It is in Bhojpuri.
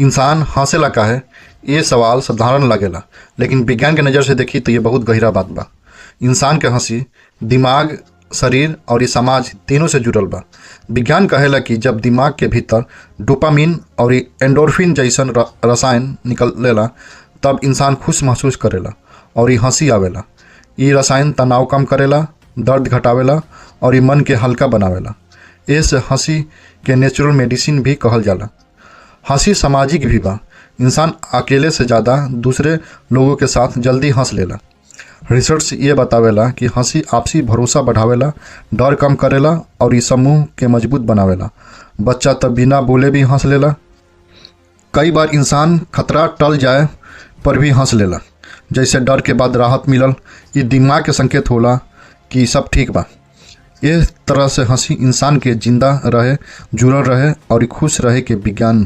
इंसान हंसेला काहे? ये सवाल साधारण लागेला, लेकिन विज्ञान के नज़र से देखी तो ये बहुत गहरा बात बा। इंसान के हंसी दिमाग, शरीर और ये समाज तीनों से जुड़ल बा। विज्ञान कहेला कि जब दिमाग के भीतर डोपामिन और एंडोर्फिन जैसन रसायन निकलेला, तब इंसान खुश महसूस करेला और ये हंसी आवेला। ये रसायन तनाव कम करेला, दर्द घटावेला और ये मन के हल्का बनावेला। एसे हंसी के नेचुरल मेडिसिन भी कहल जाला। हंसी सामाजिक भी बा। इंसान अकेले से ज़्यादा दूसरे लोगों के साथ जल्दी हंस लेला। रिसर्च ये बतावेला कि हंसी आपसी भरोसा बढ़ावेला, डर कम करेला और ई समूह के मजबूत बनावेला। बच्चा त बिना बोले भी हंस लेला। कई बार इंसान खतरा टल जाए पर भी हंस लेला, जैसे डर के बाद राहत मिलल। ये दिमाग के संकेत होला कि सब ठीक बा। इस तरह से हंसी इंसान के जिंदा रहे, जुड़ल रहे और खुश रहे के विज्ञान।